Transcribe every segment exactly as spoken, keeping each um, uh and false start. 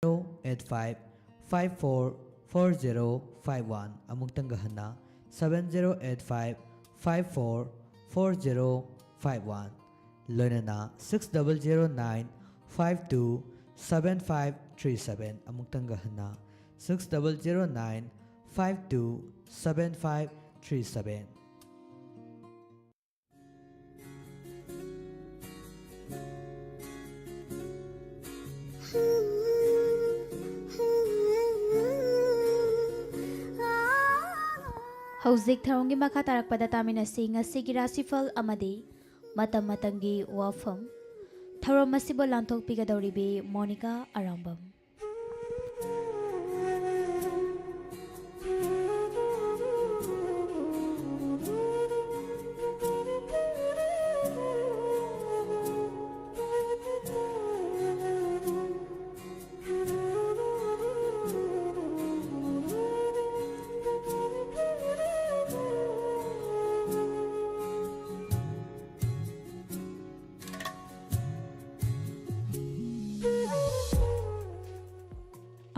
eight five five four four zero five one꯫ ꯑꯃꯨꯛꯇꯪꯒ ꯍꯟꯅ, seven zero eight five five four four zero five one꯫ ꯂꯣꯏꯅꯅ six double zero nine five two seven five three seven꯫ ꯑꯃꯨꯛꯇꯪꯒ ꯍꯟꯅ, six double zero nine five two seven five three seven꯫ ꯍꯧꯖꯤꯛ ꯊꯧꯔꯝꯒꯤ ꯃꯈꯥ ꯇꯥꯔꯛꯄꯗ ꯇꯥꯃꯤꯟꯅꯁꯤ ꯉꯁꯤꯒꯤ ꯔꯥꯁꯤꯐꯜ ꯑꯃꯗꯤ ꯃꯇꯝ ꯃꯇꯝꯒꯤ ꯋꯥꯐꯝ꯫ ꯊꯧꯔꯝ ꯑꯁꯤꯕꯨ ꯂꯥꯟꯊꯣꯛꯄꯤꯒꯗꯧꯔꯤꯕꯤ ꯃꯣꯅꯤꯀꯥ ꯑꯔꯥꯝꯕꯝ꯫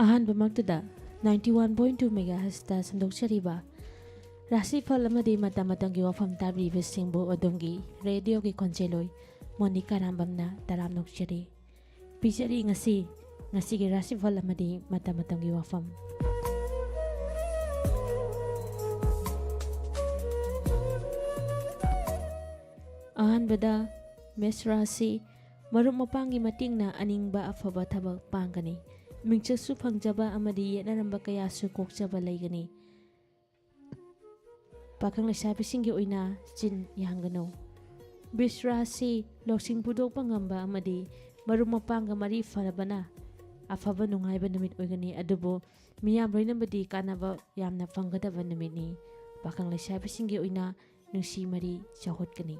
ꯑꯍꯥꯟꯕꯃꯛꯇꯗ ninety one point two megahertzꯇ ꯁꯟꯗꯣꯛꯆꯔꯤꯕ ꯔꯥꯁꯤꯐꯜ ꯑꯃꯗꯤ ꯃꯇꯝ ꯃꯇꯝꯒꯤ ꯋꯥꯐꯝ ꯇꯥꯕꯤꯔꯤꯕꯁꯤꯡꯕꯨ ꯑꯗꯣꯝꯒꯤ ꯔꯦꯗꯤꯑꯣꯒꯤ ꯈꯣꯟꯖꯦꯜꯂꯣꯏ ꯃꯣꯅꯤꯀꯥ ꯔꯥꯝꯕꯝꯅ ꯇꯔꯥꯝꯅ ꯑꯣꯛꯆꯔꯤ꯫ ꯄꯤꯖꯔꯤ ꯉꯁꯤ, ꯉꯁꯤꯒꯤ ꯔꯥꯁꯤꯐꯜ ꯑꯃꯗꯤ ꯃꯇꯝ ꯃꯇꯝꯒꯤ ꯋꯥꯐꯝ꯫ ꯑꯍꯥꯟꯕꯗ, ꯃꯦꯁ ꯔꯥꯁꯤ, ꯃꯔꯨꯞ ꯃꯄꯥꯡꯒꯤ ꯃꯇꯦꯡꯅ ꯑꯅꯤꯡꯕ ꯑꯐꯕ ꯊꯕꯛ ꯄꯥꯡꯒꯅꯤ꯫ ꯃꯤꯡꯆꯠꯁꯨ ꯐꯪꯖꯕ ꯑꯃꯗꯤ ꯌꯦꯠꯅꯔꯝꯕ ꯀꯌꯥꯁꯨ ꯀꯣꯛꯆꯕ ꯂꯩꯒꯅꯤ꯫ ꯄꯥꯈꯪ ꯂꯩꯁꯥꯕꯤꯁꯤꯡꯒꯤ ꯑꯣꯏꯅ ꯆꯤꯟ ꯌꯥꯡꯒꯅꯨ꯫ ꯕ꯭ꯔꯤꯖ ꯔꯥꯁꯤ, ꯂꯧꯁꯤꯡ ꯐꯨꯗꯣꯛꯄ ꯉꯝꯕ ꯑꯃꯗꯤ ꯃꯔꯨꯞ ꯃꯄꯥꯡꯒ ꯃꯔꯤ ꯐꯅꯕꯅ ꯑꯐꯕ ꯅꯨꯡꯉꯥꯏꯕ ꯅꯨꯃꯤꯠ ꯑꯣꯏꯒꯅꯤ, ꯑꯗꯨꯕꯨ ꯃꯤꯌꯥꯝ ꯂꯣꯏꯅꯕꯗꯤ ꯀꯥꯟꯅꯕ ꯌꯥꯝꯅ ꯐꯪꯒꯗꯕ ꯅꯨꯃꯤꯠꯅꯤ꯫ ꯄꯥꯈꯪ ꯂꯩꯁꯥꯕꯤꯁꯤꯡꯒꯤ ꯑꯣꯏꯅ ꯅꯨꯡꯁꯤ ꯃꯔꯤ ꯆꯥꯎꯍꯠꯀꯅꯤ꯫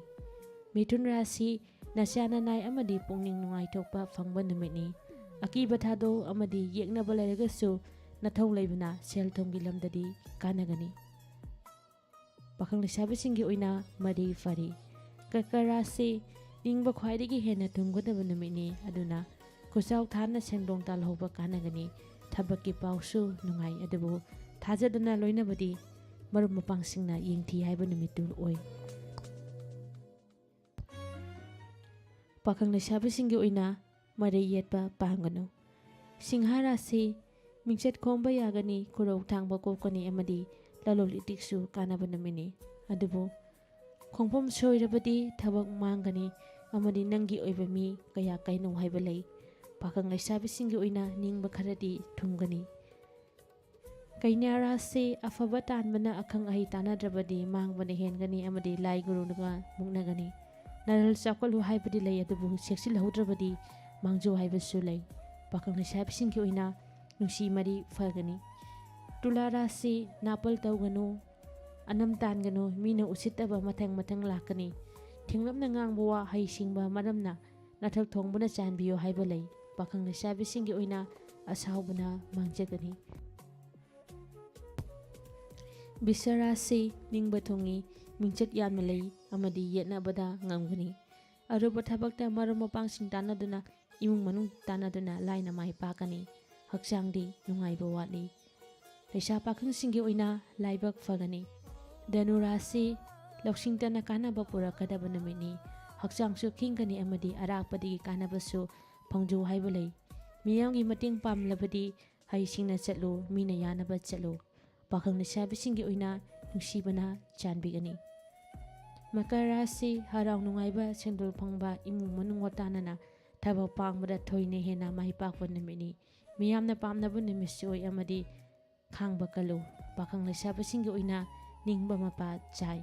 ꯃꯤꯊꯨꯟ ꯔꯥꯁꯤ, ꯅꯆꯥ ꯅꯅꯥꯏ ꯑꯃꯗꯤ ꯄꯨꯛꯅꯤꯡ ꯅꯨꯡꯉꯥꯏꯊꯣꯛꯄ ꯐꯪꯕ ꯅꯨꯃꯤꯠꯅꯤ꯫ ꯑꯀꯤꯕ ꯊꯥꯗꯣꯛꯎ ꯑꯃꯗꯤ ꯌꯦꯛꯅꯕ ꯂꯩꯔꯒꯁꯨ ꯅꯊꯧ ꯂꯩꯕꯅ ꯁꯦꯜ ꯊꯨꯝꯒꯤ ꯂꯝꯗꯗꯤ ꯀꯥꯟꯅꯒꯅꯤ꯫ ꯄꯥꯈꯪ ꯂꯩꯁꯥꯕꯤꯁꯤꯡꯒꯤ ꯑꯣꯏꯅ ꯃꯔꯤ ꯐꯔꯤ꯫ ꯀꯔꯀ ꯔꯥꯁꯤ, ꯅꯤꯡꯕ ꯈ꯭ꯋꯥꯏꯗꯒꯤ ꯍꯦꯟꯅ ꯊꯨꯡꯒꯗꯕ ꯅꯨꯃꯤꯠꯅꯤ, ꯑꯗꯨꯅ ꯈꯨꯠꯆꯥꯎ ꯊꯥꯅ ꯁꯦꯟꯗꯣꯡ ꯇꯥꯜꯍꯧꯕ ꯀꯥꯟꯅꯒꯅꯤ꯫ ꯊꯕꯛꯀꯤ ꯄꯥꯎꯁꯨ ꯅꯨꯡꯉꯥꯏ, ꯑꯗꯨꯕꯨ ꯊꯥꯖꯗꯅ ꯂꯣꯏꯅꯕꯗꯤ ꯃꯔꯨꯞ ꯃꯄꯥꯡꯁꯤꯡꯅ ꯌꯦꯡꯊꯤ ꯍꯥꯏꯕ ꯅꯨꯃꯤꯠꯇꯨ ꯑꯣꯏ꯫ ꯄꯥꯈꯪ ꯂꯩꯁꯥꯕꯤꯁꯤꯡꯒꯤ ꯑꯣꯏꯅ ꯃꯔꯩ ꯌꯦꯠꯄ ꯄꯥꯝꯒꯅꯨ꯫ ꯁꯤꯡꯍꯥ ꯔꯥꯁꯤ, ꯃꯤꯡꯆꯠ ꯈꯣꯝꯕ ꯌꯥꯒꯅꯤ, ꯈꯨꯔꯧ ꯊꯥꯡꯕ ꯀꯣꯛꯀꯅꯤ ꯑꯃꯗꯤ ꯂꯂꯣꯟ ꯏꯇꯤꯛꯁꯨ ꯀꯥꯟꯅꯕ ꯅꯨꯃꯤꯠꯅꯤ꯫ ꯑꯗꯨꯕꯨ ꯈꯣꯡꯐꯝ ꯁꯣꯏꯔꯕꯗꯤ ꯊꯕꯛ ꯃꯥꯡꯒꯅꯤ ꯑꯃꯗꯤ ꯅꯪꯒꯤ ꯑꯣꯏꯕ ꯃꯤ ꯀꯌꯥ ꯀꯩꯅꯣ ꯍꯥꯏꯕ ꯂꯩ꯫ ꯄꯥꯈꯪ ꯂꯩꯁꯥꯕꯤꯁꯤꯡꯒꯤ ꯑꯣꯏꯅ ꯅꯤꯡꯕ ꯈꯔꯗꯤ ꯊꯨꯡꯒꯅꯤ꯫ ꯀꯩꯅ꯭ꯌꯥ ꯔꯥꯁꯤ, ꯑꯐꯕ ꯇꯥꯟꯕꯅ ꯑꯈꯪ ꯑꯍꯩ ꯇꯥꯟꯅꯗ꯭ꯔꯕꯗꯤ ꯃꯥꯡꯕꯅ ꯍꯦꯟꯒꯅꯤ ꯑꯃꯗꯤ ꯂꯥꯏ ꯒꯨꯔꯨꯅꯒ ꯃꯨꯛꯅꯒꯅꯤ꯫ ꯅꯔꯜ ꯆꯥꯎꯈꯠꯂꯨ ꯍꯥꯏꯕꯗꯤ ꯂꯩ, ꯑꯗꯨꯕꯨ ꯆꯦꯛꯁꯤꯜꯍꯧꯗ꯭ꯔꯕꯗꯤ ꯃꯥꯡꯖꯧ ꯍꯥꯏꯕꯁꯨ ꯂꯩ꯫ ꯄꯥꯈꯪ ꯂꯩꯁꯥꯕꯤꯁꯤꯡꯒꯤ ꯑꯣꯏꯅ ꯅꯨꯡꯁꯤ ꯃꯔꯤ ꯐꯒꯅꯤ꯫ ꯇꯨꯂꯥ ꯔꯥꯁꯤ, ꯅꯥꯄꯜ ꯇꯧꯒꯅꯨ, ꯑꯅꯝ ꯇꯥꯟꯒꯅꯨ, ꯃꯤꯅ ꯎꯁꯤꯠꯇꯕ ꯃꯊꯪ ꯃꯊꯪ ꯂꯥꯛꯀꯅꯤ꯫ ꯊꯦꯡꯂꯞꯅ ꯉꯥꯡꯕ ꯋꯥ ꯍꯩ ꯁꯤꯡꯕ ꯃꯔꯝꯅ ꯅꯥꯊꯛ ꯊꯣꯡꯕꯅ ꯆꯥꯟꯕꯤꯌꯨ ꯍꯥꯏꯕ ꯂꯩ꯫ ꯄꯥꯈꯪ ꯂꯩꯁꯥꯕꯤꯁꯤꯡꯒꯤ ꯑꯣꯏꯅ ꯑꯁꯥꯎꯕꯅ ꯃꯥꯡꯖꯒꯅꯤ꯫ ꯕꯤꯁ ꯔꯥꯁꯤ, ꯅꯤꯡꯕ ꯊꯨꯡꯉꯤ, ꯃꯤꯡꯆꯠ ꯌꯥꯝꯅ ꯂꯩ ꯑꯃꯗꯤ ꯌꯦꯠꯅꯕꯗ ꯉꯝꯒꯅꯤ꯫ ꯑꯔꯨꯕ ꯊꯕꯛꯇ ꯃꯔꯨꯞ ꯃꯄꯥꯡꯁꯤꯡ ꯇꯥꯟꯅꯗꯨꯅ, ꯏꯃꯨꯡ ꯃꯅꯨꯡ ꯇꯥꯟꯅꯗꯨꯅ ꯂꯥꯏꯅ ꯃꯥꯏ ꯄꯥꯛꯀꯅꯤ꯫ ꯍꯛꯆꯥꯡꯗꯤ ꯅꯨꯡꯉꯥꯏꯕ ꯋꯥꯠꯂꯤ꯫ ꯂꯩꯁꯥ ꯄꯥꯈꯪꯁꯤꯡꯒꯤ ꯑꯣꯏꯅ ꯂꯥꯏꯕꯛ ꯐꯒꯅꯤ꯫ ꯙꯅꯨ ꯔꯥꯁꯤ, ꯂꯧꯁꯤꯡꯇꯅ ꯀꯥꯟꯅꯕ ꯄꯨꯔꯛꯀꯗꯕ ꯅꯨꯃꯤꯠꯅꯤ꯫ ꯍꯛꯆꯥꯡꯁꯨ ꯈꯤꯡꯒꯅꯤ ꯑꯃꯗꯤ ꯑꯔꯥꯛꯄꯗꯒꯤ ꯀꯥꯟꯅꯕꯁꯨ ꯐꯪꯖꯧ ꯍꯥꯏꯕ ꯂꯩ꯫ ꯃꯤꯌꯥꯝꯒꯤ ꯃꯇꯦꯡ ꯄꯥꯝꯂꯕꯗꯤ ꯍꯩꯁꯤꯡꯅ ꯆꯠꯂꯨ, ꯃꯤꯅ ꯌꯥꯅꯕ ꯆꯠꯂꯨ꯫ ꯄꯥꯈꯪ ꯂꯩꯁꯥꯕꯤꯁꯤꯡꯒꯤ ꯑꯣꯏꯅ ꯅꯨꯡꯁꯤꯕꯅ ꯆꯥꯟꯕꯤꯒꯅꯤ꯫ ꯃꯀꯔ ꯔꯥꯁꯤ, ꯍꯔꯥꯎ ꯅꯨꯡꯉꯥꯏꯕ, ꯁꯦꯟꯗꯣꯜ ꯐꯪꯕ, ꯏꯃꯨꯡ ꯃꯅꯨꯡ ꯋꯥꯇꯥꯅꯅ ꯊꯕꯛ ꯄꯥꯡꯕꯗ ꯊꯣꯏꯅ ꯍꯦꯟꯅ ꯃꯥꯏ ꯄꯥꯛꯄ ꯅꯨꯃꯤꯠꯅꯤ꯫ ꯃꯤꯌꯥꯝꯅ ꯄꯥꯝꯅꯕ ꯅꯨꯃꯤꯠꯁꯨ ꯑꯣꯏ ꯑꯃꯗꯤ ꯈꯥꯡꯕ ꯀꯜꯂꯨ꯫ ꯄꯥꯈꯪ ꯂꯩꯁꯥꯕꯤꯁꯤꯡꯒꯤ ꯑꯣꯏꯅ ꯅꯤꯡꯕ ꯃꯄꯥ ꯆꯥꯏ꯫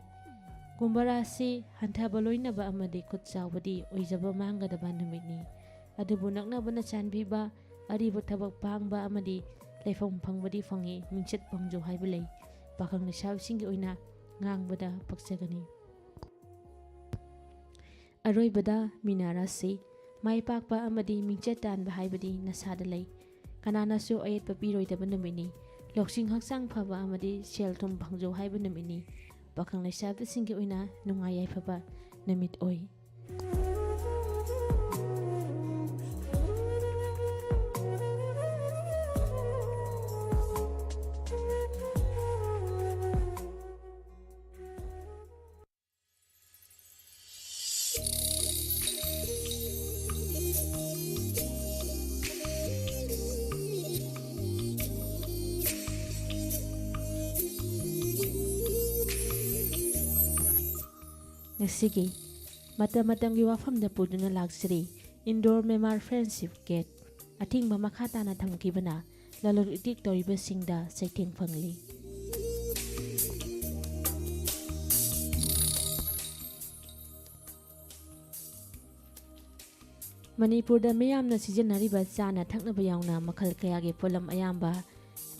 ꯀꯨꯝꯚ ꯔꯥꯁꯤ, ꯍꯟꯊꯕ ꯂꯣꯏꯅꯕ ꯑꯃꯗꯤ ꯈꯨꯠ ꯆꯥꯎꯕꯗꯤ ꯑꯣꯏꯖꯕ ꯃꯥꯡꯒꯗꯕ ꯅꯨꯃꯤꯠꯅꯤ꯫ ꯑꯗꯨꯕꯨ ꯅꯛꯅꯕꯅ ꯆꯥꯟꯕꯤꯕ, ꯑꯔꯤꯕ ꯊꯕꯛ ꯄꯥꯡꯕ ꯑꯃꯗꯤ ꯂꯩꯐꯝ ꯐꯪꯕꯗꯤ ꯐꯪꯉꯤ, ꯃꯤꯡꯆꯠ ꯐꯪꯖꯧ ꯍꯥꯏꯕ ꯂꯩ꯫ ꯄꯥꯈꯪ ꯂꯩꯁꯥꯕꯤꯁꯤꯡꯒꯤ ꯑꯣꯏꯅ ꯉꯥꯡꯕꯗ ꯄꯛꯆꯒꯅꯤ꯫ ꯑꯔꯣꯏꯕꯗ ꯃꯤꯅꯥ ꯔꯥꯁꯤ, ꯃꯥꯏ ꯄꯥꯛꯄ ꯑꯃꯗꯤ ꯃꯤꯡꯆꯠ ꯇꯥꯟꯕ ꯍꯥꯏꯕꯗꯤ ꯅꯁꯥꯗ ꯂꯩ꯫ ꯀꯅꯥꯅꯁꯨ ꯑꯌꯦꯠꯄ ꯄꯤꯔꯣꯏꯗꯕ ꯅꯨꯃꯤꯠꯅꯤ꯫ ꯂꯧꯁꯤꯡ ꯍꯛꯆꯥꯡ ꯐꯕ ꯑꯃꯗꯤ ꯁꯦꯜ ꯊꯨꯝ ꯐꯪꯖꯧ ꯍꯥꯏꯕ ꯅꯨꯃꯤꯠꯅꯤ꯫ ꯄꯥꯈꯪ ꯂꯩꯁꯥꯕꯤꯁꯤꯡꯒꯤ ꯑꯣꯏꯅ ꯅꯨꯡꯉꯥꯏ ꯌꯥꯏꯐꯕ ꯅꯨꯃꯤꯠ ꯑꯣꯏ꯫ ꯁꯤꯒꯤ ꯃꯇꯝ ꯃꯇꯝꯒꯤ ꯋꯥꯐꯝꯗ ꯄꯨꯗꯨꯅ ꯂꯥꯛꯆꯔꯤ꯫ ꯏꯟꯗꯣꯔ ꯃꯦꯟꯃꯥꯔ ꯐ꯭ꯔꯦꯟꯁꯤꯞ ꯒꯦꯠ ꯑꯊꯤꯡꯕ ꯃꯈꯥ ꯇꯥꯅ ꯊꯝꯈꯤꯕꯅ ꯂꯂꯣꯟ ꯏꯇꯤꯛ ꯇꯧꯔꯤꯕꯁꯤꯡꯗ ꯆꯩꯊꯦꯡ ꯐꯪꯂꯤ꯫ ꯃꯅꯤꯄꯨꯔꯗ ꯃꯤꯌꯥꯝꯅ ꯁꯤꯖꯤꯟꯅꯔꯤꯕ ꯆꯥꯅ ꯊꯛꯅꯕ ꯌꯥꯎꯅ ꯃꯈꯜ ꯀꯌꯥꯒꯤ ꯄꯣꯠꯂꯝ ꯑꯌꯥꯝꯕ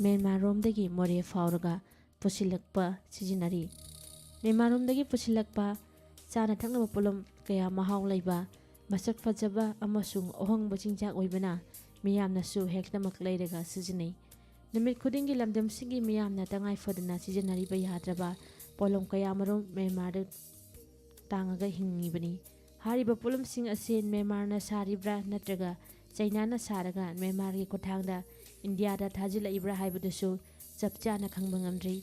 ꯃꯦꯟꯃꯥꯔꯔꯣꯝꯗꯒꯤ ꯃꯣꯔꯦ ꯐꯥꯎꯔꯒ ꯄꯨꯁꯤꯜꯂꯛꯄ ꯁꯤꯖꯤꯟꯅꯔꯤ꯫ ꯃꯦꯟꯃꯥꯔꯔꯣꯝꯗꯒꯤ ꯄꯨꯁꯤꯜꯂꯛꯄ ꯆꯥꯅ ꯊꯛꯅꯕ ꯄꯣꯠꯂꯝ ꯀꯌꯥ ꯃꯍꯥꯎ ꯂꯩꯕ, ꯃꯁꯛ ꯐꯖꯕ ꯑꯃꯁꯨꯡ ꯑꯍꯣꯡꯕ ꯆꯤꯟꯖꯥꯛ ꯑꯣꯏꯕꯅ ꯃꯤꯌꯥꯝꯅꯁꯨ ꯍꯦꯛꯇꯃꯛ ꯂꯩꯔꯒ ꯁꯤꯖꯤꯟꯅꯩ꯫ ꯅꯨꯃꯤꯠ ꯈꯨꯗꯤꯡꯒꯤ ꯂꯝꯗꯝꯁꯤꯡꯒꯤ ꯃꯤꯌꯥꯝꯅ ꯇꯉꯥꯏ ꯐꯗꯅ ꯁꯤꯖꯤꯟꯅꯔꯤꯕ ꯌꯥꯗ꯭ꯔꯕ ꯄꯣꯠꯂꯝ ꯀꯌꯥꯃꯔꯨꯝ ꯃꯦꯟꯃꯥꯔꯗ ꯇꯥꯡꯉꯒ ꯍꯤꯡꯉꯤꯕꯅꯤ꯫ ꯍꯥꯏꯔꯤꯕ ꯄꯣꯠꯂꯝꯁꯤꯡ ꯑꯁꯤ ꯃꯦꯟꯃꯥꯔꯅ ꯁꯥꯔꯤꯕ꯭ꯔꯥ ꯅꯠꯇ꯭ꯔꯒ ꯆꯩꯅꯥꯅ ꯁꯥꯔꯒ ꯃꯦꯟꯃꯥꯔꯒꯤ ꯈꯨꯠꯊꯥꯡꯗ ꯏꯟꯗꯤꯌꯥꯗ ꯊꯥꯖꯤꯜꯂꯛꯏꯕ꯭ꯔꯥ ꯍꯥꯏꯕꯗꯨꯁꯨ ꯆꯞ ꯆꯥꯅ ꯈꯪꯕ ꯉꯝꯗ꯭ꯔꯤ꯫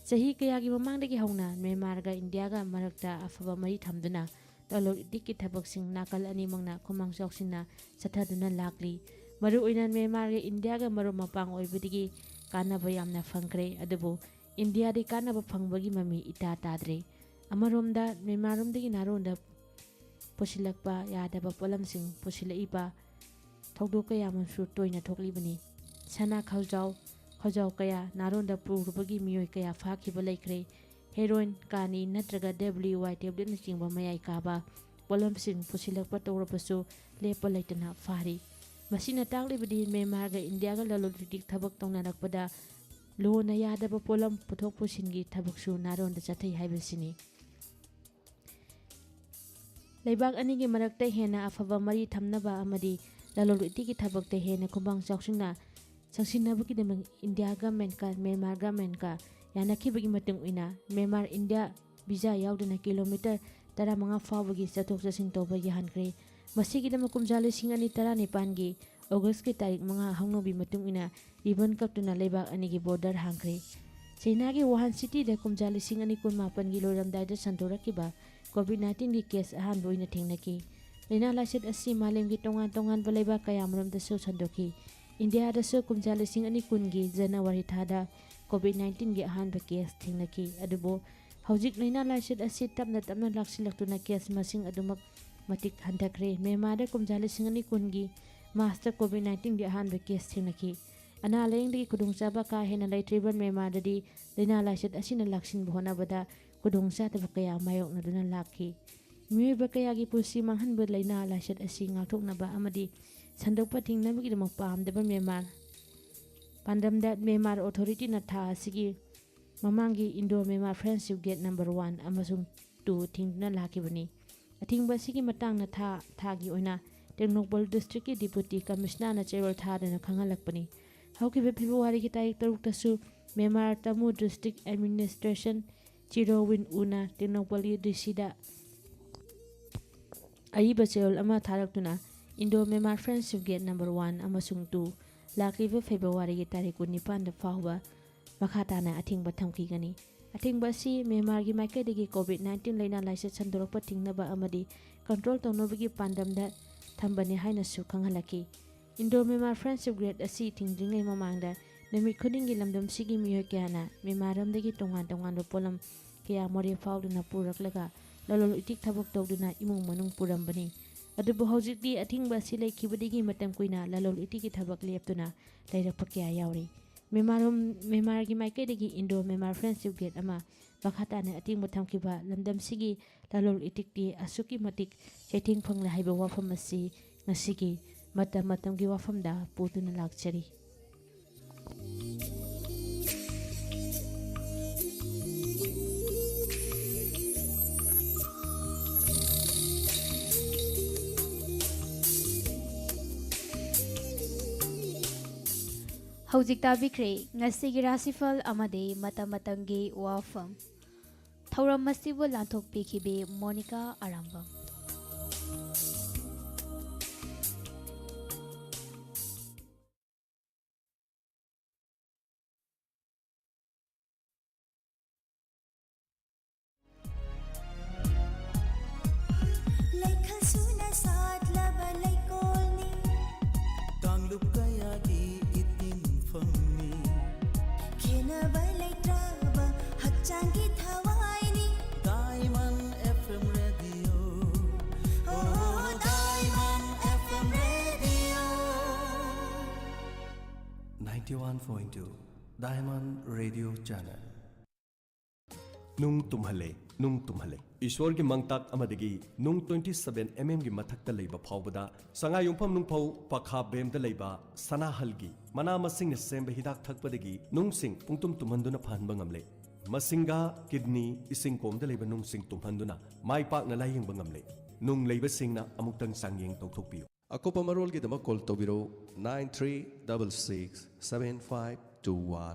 ꯆꯍꯤ ꯀꯌꯥꯒꯤ ꯃꯃꯥꯡꯗꯒꯤ ꯍꯧꯅ ꯃꯦꯟꯃꯥꯔꯒ ꯏꯟꯗꯤꯌꯥꯒ ꯃꯔꯛꯇ ꯑꯐꯕ ꯃꯔꯤ ꯊꯝꯗꯨꯅ ꯂꯂꯣꯟ ꯏꯇꯤꯛꯀꯤ ꯊꯕꯛꯁꯤꯡ ꯅꯥꯀꯜ ꯑꯅꯤꯃꯛꯅ ꯈꯨꯃꯥꯡ ꯆꯥꯎꯁꯤꯟꯅ ꯆꯠꯊꯗꯨꯅ ꯂꯥꯛꯂꯤ꯫ ꯃꯔꯨꯑꯣꯏꯅ ꯃꯦꯟꯃꯥꯔꯒ ꯏꯟꯗꯤꯌꯥꯒ ꯃꯔꯨꯞ ꯃꯄꯥꯡ ꯑꯣꯏꯕꯗꯒꯤ ꯀꯥꯟꯅꯕ ꯌꯥꯝꯅ ꯐꯪꯈ꯭ꯔꯦ, ꯑꯗꯨꯕꯨ ꯏꯟꯗꯤꯌꯥꯗꯤ ꯀꯥꯟꯅꯕ ꯐꯪꯕꯒꯤ ꯃꯃꯤ ꯏꯇꯥ ꯇꯥꯗ꯭ꯔꯦ꯫ ꯑꯃꯔꯣꯝꯗ ꯃꯦꯟꯃꯥꯔꯔꯣꯝꯗꯒꯤ ꯅꯥꯔꯣꯟꯗ ꯄꯨꯁꯤꯜꯂꯛꯄ ꯌꯥꯗꯕ ꯄꯣꯠꯂꯝꯁꯤꯡ ꯄꯨꯁꯤꯜꯂꯛꯏꯕ ꯊꯧꯗꯣꯛ ꯀꯌꯥ ꯑꯃꯁꯨ ꯇꯣꯏꯅ ꯊꯣꯛꯂꯤꯕꯅꯤ꯫ ꯁꯅꯥ ꯈꯥꯎꯖꯥꯎ, ꯈꯥꯎꯖꯥꯎ ꯀꯌꯥ ꯅꯥꯔꯣꯟꯗ ꯄꯨꯔꯨꯕꯒꯤ ꯃꯤꯑꯣꯏ ꯀꯌꯥ ꯐꯥꯈꯤꯕ ꯂꯩꯈ꯭ꯔꯦ꯫ ꯍꯦꯔꯣꯏꯟ, ꯀꯥꯅꯤ ꯅꯠꯇ꯭ꯔꯒ ꯗꯕ꯭ꯂꯤꯎ ꯋꯥꯏ ꯇꯦꯕ꯭ꯂꯦꯠꯅꯆꯤꯡꯕ ꯃꯌꯥꯏ ꯀꯥꯕ ꯄꯣꯠꯂꯝꯁꯤꯡ ꯄꯨꯁꯤꯜꯂꯛꯄ ꯇꯧꯔꯕꯁꯨ ꯂꯦꯞꯄ ꯂꯩꯇꯅ ꯐꯥꯔꯤ꯫ ꯃꯁꯤꯅ ꯇꯥꯛꯂꯤꯕꯗꯤ ꯃꯦꯟꯃꯥꯔꯒ ꯏꯟꯗꯤꯌꯥꯒ ꯂꯂꯣꯟ ꯏꯇꯤꯛ ꯊꯕꯛ ꯇꯧꯅꯔꯛꯄꯗ ꯂꯣꯅ ꯌꯥꯗꯕ ꯄꯣꯠꯂꯝ ꯄꯨꯊꯣꯛ ꯄꯨꯁꯤꯟꯒꯤ ꯊꯕꯛꯁꯨ ꯅꯥꯔꯣꯟꯗ ꯆꯠꯊꯩ ꯍꯥꯏꯕꯁꯤꯅꯤ꯫ ꯂꯩꯕꯥꯛ ꯑꯅꯤꯒꯤ ꯃꯔꯛꯇ ꯍꯦꯟꯅ ꯑꯐꯕ ꯃꯔꯤ ꯊꯝꯅꯕ ꯑꯃꯗꯤ ꯂꯂꯣꯟ ꯏꯇꯤꯛꯀꯤ ꯊꯕꯛꯇ ꯍꯦꯟꯅ ꯈꯨꯃꯥꯡ ꯆꯥꯎꯁꯤꯟꯅ ꯆꯪꯁꯤꯟꯅꯕꯒꯤꯗꯃꯛ ꯏꯟꯗꯤꯌꯥ ꯒꯃꯦꯟꯀ ꯃꯦꯟꯃꯥꯔ ꯒꯃꯦꯟꯀ ꯌꯥꯅꯈꯤꯕꯒꯤ ꯃꯇꯨꯡ ꯏꯟꯅ ꯃꯦꯟꯃꯥꯔ ꯏꯟꯗꯤꯌꯥ ꯚꯤꯖꯥ ꯌꯥꯎꯗꯅ ꯀꯤꯂꯣꯃꯤꯇꯔ ꯇꯔꯥꯃꯉꯥ ꯐꯥꯎꯕꯒꯤ ꯆꯠꯊꯣꯛ ꯆꯠꯁꯤꯟ ꯇꯧꯕ ꯌꯥꯍꯟꯈ꯭ꯔꯦ꯫ ꯃꯁꯤꯒꯤꯗꯃꯛ ꯀꯨꯝꯖꯥ ꯂꯤꯁꯤꯡ ꯑꯅꯤ ꯇꯔꯥꯅꯤꯄꯥꯟꯒꯤ ꯑꯣꯒꯁꯀꯤ ꯇꯥꯔꯤꯛ ꯃꯉꯥ ꯍꯧꯅꯕꯤ ꯃꯇꯨꯡ ꯏꯟꯅ ꯔꯤꯕꯟ ꯀꯛꯇꯨꯅ ꯂꯩꯕꯥꯛ ꯑꯅꯤꯒꯤ ꯕꯣꯔꯗꯔ ꯍꯥꯡꯈ꯭ꯔꯦ꯫ ꯆꯩꯅꯥꯒꯤ ꯋꯨꯍꯥꯟ ꯁꯤꯇꯤꯗ ꯀꯨꯝꯖꯥ ꯂꯤꯁꯤꯡ ꯑꯅꯤ ꯀꯨꯟꯃꯥꯄꯟꯒꯤ ꯂꯣꯏꯔꯝꯗꯥꯏꯗ ꯁꯟꯗꯣꯔꯛꯈꯤꯕ ꯀꯣꯚꯤꯗ ꯅꯥꯏꯟꯇꯤꯟꯒꯤ ꯀꯦꯁ ꯑꯍꯥꯟꯕ ꯑꯣꯏꯅ ꯊꯦꯡꯅꯈꯤ꯫ ꯂꯥꯏꯅꯥ ꯂꯥꯏꯆꯠ ꯑꯁꯤ ꯃꯥꯂꯦꯝꯒꯤ ꯇꯣꯉꯥꯟ ꯇꯣꯉꯥꯟꯕ ꯂꯩꯕꯥꯛ ꯀꯌꯥꯃꯔꯣꯝꯗꯁꯨ ꯁꯟꯗꯣꯛꯈꯤ꯫ ꯏꯟꯗꯤꯌꯥꯗꯁꯨ ꯀꯨꯝꯖꯥ ꯂꯤꯁꯤꯡ ꯑꯅꯤ ꯀꯨꯟꯒꯤ ꯖꯅꯋꯥꯔꯤ ꯊꯥꯗ ꯀꯣꯚꯤꯗ ꯅꯥꯏꯟꯇꯤꯟꯒꯤ ꯑꯍꯥꯟꯕ ꯀꯦꯁ ꯊꯦꯡꯅꯈꯤ, ꯑꯗꯨꯕꯨ ꯍꯧꯖꯤꯛ ꯂꯥꯏꯅꯥ ꯂꯥꯏꯆꯠ ꯑꯁꯤ ꯇꯞꯅ ꯇꯞꯅ ꯂꯥꯛꯁꯤꯜꯂꯛꯇꯨꯅ ꯀꯦꯁ ꯃꯁꯤꯡ ꯑꯗꯨꯃꯛ ꯃꯇꯤꯛ ꯍꯟꯊꯈ꯭ꯔꯦ꯫ ꯃ꯭ꯌꯥꯟꯃꯥꯔꯗ ꯀꯨꯝꯖꯥ ꯂꯤꯁꯤꯡ ꯑꯅꯤ ꯀꯨꯟꯒꯤ ꯃꯥꯔꯆꯇ ꯀꯣꯚꯤꯗ ꯅꯥꯏꯟꯇꯤꯟꯒꯤ ꯑꯍꯥꯟꯕ ꯀꯦꯁ ꯊꯦꯡꯅꯈꯤ꯫ ꯑꯅꯥ ꯂꯥꯌꯦꯡꯗꯒꯤ ꯈꯨꯗꯣꯡꯆꯥꯕ ꯀꯥ ꯍꯦꯟꯅ ꯂꯩꯇ꯭ꯔꯤꯕ ꯃ꯭ꯌꯥꯟꯃꯥꯔꯗꯗꯤ ꯂꯥꯏꯅꯥ ꯂꯥꯏꯆꯠ ꯑꯁꯤꯅ ꯂꯥꯛꯁꯤꯟꯕ ꯍꯣꯠꯅꯕꯗ ꯈꯨꯗꯣꯡꯆꯥꯗꯕ ꯀꯌꯥ ꯃꯥꯌꯣꯛꯅꯗꯨꯅ ꯂꯥꯛꯈꯤ꯫ ꯃꯤꯑꯣꯏꯕ ꯀꯌꯥꯒꯤ ꯄꯨꯟꯁꯤ ꯃꯥꯡꯍꯟꯕ ꯂꯥꯏꯅꯥ ꯂꯥꯏꯆꯠ ꯑꯁꯤ ꯉꯥꯛꯊꯣꯛꯅꯕ ꯑꯃꯗꯤ ꯁꯟꯗꯣꯛꯄ ꯊꯤꯡꯅꯕꯒꯤꯗꯃꯛ ꯄꯥꯝꯗꯕ ꯃ꯭ꯌꯥꯟꯃꯥꯔ ꯄꯥꯟꯗꯝꯗ ꯃ꯭ꯌꯥꯟꯃꯥꯔ ꯑꯣꯊꯣꯔꯤꯇꯤꯅ ꯊꯥ ꯑꯁꯤꯒꯤ ꯃꯃꯥꯡꯒꯤ Indo Myanmar friendship gate number one ꯑꯃꯁꯨꯡ ꯇꯨ ꯊꯤꯡꯗꯨꯅ ꯂꯥꯛꯈꯤꯕꯅꯤ꯫ ꯑꯊꯤꯡꯕ ꯑꯁꯤꯒꯤ ꯃꯇꯥꯡꯗ ꯊꯥ ꯊꯥꯒꯤ ꯑꯣꯏꯅ ꯇꯦꯡꯅꯧꯄꯜ ꯗꯤꯁꯇ꯭ꯔꯤꯛꯀꯤ ꯗꯤꯄꯨꯇꯤ ꯀꯃꯤꯁꯅꯔꯅ ꯆꯦꯔꯣꯜ ꯊꯥꯗꯨꯅ ꯈꯪꯍꯜꯂꯛꯄꯅꯤ꯫ ꯍꯧꯈꯤꯕ ꯐꯦꯕ꯭ꯔꯨꯋꯥꯔꯤꯒꯤ ꯇꯥꯔꯤꯛ ꯇꯔꯨꯛꯇꯁꯨ ꯃ꯭ꯌꯥꯟꯃꯥꯔ ꯇꯃꯨ ꯗꯤꯁꯇ꯭ꯔꯤꯛ ꯑꯦꯗꯃꯤꯅꯤꯁꯇ꯭ꯔꯦꯁꯟ ꯆꯤꯔꯣ ꯋꯤꯟ ꯎꯅ ꯇꯦꯡꯅꯧꯄꯜꯒꯤ ꯗꯤ ꯁꯤꯗ ꯑꯏꯕ ꯆꯦꯔꯣꯜ ꯑꯃ ꯊꯥꯔꯛꯇꯨꯅ Indo Myanmar friendship gate number one ꯑꯃꯁꯨꯡ ꯇꯨ ꯂꯥꯛꯂꯤꯕ ꯐꯦꯕ꯭ꯔꯨꯋꯥꯔꯤꯒꯤ ꯇꯥꯔꯤꯛ ꯀꯨꯟꯅꯤꯄꯥꯟꯗ ꯐꯥꯎꯕ ꯃꯈꯥ ꯇꯥꯅ ꯑꯊꯤꯡꯕ ꯊꯝꯈꯤꯒꯅꯤ꯫ ꯑꯊꯤꯡꯕ ꯑꯁꯤ ꯃ꯭ꯌꯥꯟꯃꯥꯔꯒꯤ ꯃꯥꯏꯀꯩꯗꯒꯤ ꯀꯣꯚꯤꯗ ꯅꯥꯏꯟꯇꯤꯟ ꯂꯥꯏꯅꯥ ꯂꯥꯏꯆꯠ ꯁꯟꯗꯣꯔꯛꯄ ꯊꯤꯡꯅꯕ ꯑꯃꯗꯤ ꯀꯟꯇ꯭ꯔꯣꯜ ꯇꯧꯅꯕꯒꯤ ꯄꯥꯟꯗꯝꯗ ꯊꯝꯕꯅꯤ ꯍꯥꯏꯅꯁꯨ ꯈꯪꯍꯜꯂꯛꯈꯤ꯫ ꯏꯟꯗꯣ ꯃ꯭ꯌꯥꯟꯃꯥꯔ ꯐ꯭ꯔꯦꯟꯗꯁꯤꯞ ꯒꯦꯠ ꯑꯁꯤ ꯊꯤꯡꯗ꯭ꯔꯤꯉꯩ ꯃꯃꯥꯡꯗ ꯅꯨꯃꯤꯠ ꯈꯨꯗꯤꯡꯒꯤ ꯂꯝꯗꯝꯁꯤꯒꯤ ꯃꯤꯑꯣꯏ ꯀꯌꯥꯅ ꯃ꯭ꯌꯥꯟꯃꯥꯔ ꯂꯣꯝꯗꯒꯤ ꯇꯣꯉꯥꯟ ꯇꯣꯉꯥꯟꯕ ꯄꯣꯠꯂꯝ ꯀꯌꯥ ꯃꯣꯔꯦ ꯐꯥꯎꯗꯨꯅ ꯄꯨꯔꯛꯂꯒ ꯂꯂꯣꯟ ꯏꯇꯤꯛ ꯊꯕꯛ ꯇꯧꯗꯨꯅ ꯏꯃꯨꯡ ꯃꯅꯨꯡ ꯄꯨꯔꯝꯕꯅꯤ꯫ ꯑꯗꯨꯕꯨ ꯍꯧꯖꯤꯛꯇꯤ ꯑꯊꯤꯡꯕ ꯑꯁꯤ ꯂꯩꯈꯤꯕꯗꯒꯤ ꯃꯇꯝ ꯀꯨꯏꯅ ꯂꯂꯣꯟ ꯏꯇꯤꯛꯀꯤ ꯊꯕꯛ ꯂꯦꯞꯇꯨꯅ ꯂꯩꯔꯛꯄ ꯀꯌꯥ ꯌꯥꯎꯔꯤ꯫ ꯃ꯭ꯌꯥꯟꯃꯥꯔ ꯃ꯭ꯌꯥꯟꯃꯥꯔꯒꯤ ꯃꯥꯏꯀꯩꯗꯒꯤ ꯏꯟꯗꯣ ꯃ꯭ꯌꯥꯟꯃꯥꯔ ꯐ꯭ꯔꯦꯟꯗꯁꯤꯞ ꯒꯦꯠ ꯑꯃ ꯃꯈꯥ ꯇꯥꯅ ꯑꯊꯤꯡꯕ ꯊꯝꯈꯤꯕ ꯂꯝꯗꯝꯁꯤꯒꯤ ꯂꯂꯣꯟ ꯏꯇꯤꯛꯇꯤ ꯑꯁꯨꯛꯀꯤ ꯃꯇꯤꯛ ꯆꯩꯊꯦꯡ ꯐꯪꯂꯦ ꯍꯥꯏꯕ ꯋꯥꯐꯝ ꯑꯁꯤ ꯉꯁꯤꯒꯤ ꯃꯇꯝ ꯃꯇꯝꯒꯤ ꯋꯥꯐꯝꯗ ꯄꯨꯗꯨꯅ ꯂꯥꯛꯆꯔꯤ꯫ ꯍꯧꯖꯤꯛ ꯇꯥꯕꯤꯈ꯭ꯔꯦ ꯉꯁꯤꯒꯤ ꯔꯥꯁꯤꯐꯜ ꯑꯃꯗꯤ ꯃꯇꯝ ꯃꯇꯝꯒꯤ ꯋꯥꯐꯝ꯫ ꯊꯧꯔꯝ ꯑꯁꯤꯕꯨ ꯂꯥꯟꯊꯣꯛꯄꯤꯈꯤꯕꯤ ꯃꯣꯅꯤꯀꯥ ꯑꯔꯥꯝꯕꯝ꯫ ꯂꯩꯈꯜ ꯁꯨꯅ ꯁꯥꯠꯂꯕ ꯂꯩꯀꯣꯜꯅꯤ꯫ ꯀꯥꯡꯂꯨꯞ ꯀꯌꯥꯒꯤ ꯏꯇꯤꯟꯐꯝꯅꯤ꯫ ꯈꯦꯟꯅꯕ ꯂꯩꯇ꯭ꯔꯕ ꯍꯛꯆꯥꯡꯒꯤ ꯊꯋꯥꯏ꯫ ninety one point two Diamond Radio Channel. ꯅꯨꯡ ꯇꯨꯝꯍꯜꯂꯦ, ꯅꯨꯡ ꯇꯨꯝꯍꯜꯂꯦ꯫ ꯏꯁ꯭ꯋꯔꯒꯤ ꯃꯪꯇꯥꯛ ꯑꯃꯗꯒꯤ ꯅꯨꯡ twenty seven mm ꯒꯤ ꯃꯊꯛꯇ ꯂꯩꯕ ꯐꯥꯎꯕꯗ ꯁꯉꯥꯏ ꯌꯨꯝꯐꯝ ꯅꯨꯡꯐꯧ ꯄꯈꯥ ꯕꯦꯝꯗ ꯂꯩꯕ ꯁꯅꯥꯍꯜꯒꯤ ꯃꯅꯥ ꯃꯁꯤꯡꯅ ꯁꯦꯝꯕ ꯍꯤꯗꯥꯛ ꯊꯛꯄꯗꯒꯤ ꯅꯨꯡꯁꯤꯡ ꯄꯨꯡꯇꯨꯝ ꯇꯨꯝꯍꯟꯗꯨꯅ ꯐꯍꯟꯕ ꯉꯝꯂꯦ꯫ ꯃꯁꯤꯡꯒꯥ, ꯀꯤꯗꯅꯤ, ꯏꯁꯤꯡ ꯀꯣꯝꯗ ꯂꯩꯕ ꯅꯨꯡꯁꯤꯡ ꯇꯨꯝꯍꯟꯗꯨꯅ ꯃꯥꯏ ꯄꯥꯛꯅ ꯂꯥꯌꯦꯡꯕ ꯉꯝꯂꯦ꯫ ꯅꯨꯡ ꯂꯩꯕꯁꯤꯡꯅ ꯑꯃꯨꯛꯇꯪ ꯆꯥꯡꯌꯦꯡ ꯇꯧꯊꯣꯛꯄꯤꯌꯨ꯫ ꯑꯀꯨꯞꯄ ꯃꯔꯣꯜꯒꯤꯗꯃꯛ call ꯇꯧꯕꯤꯔꯧ, nine three double six seven five two one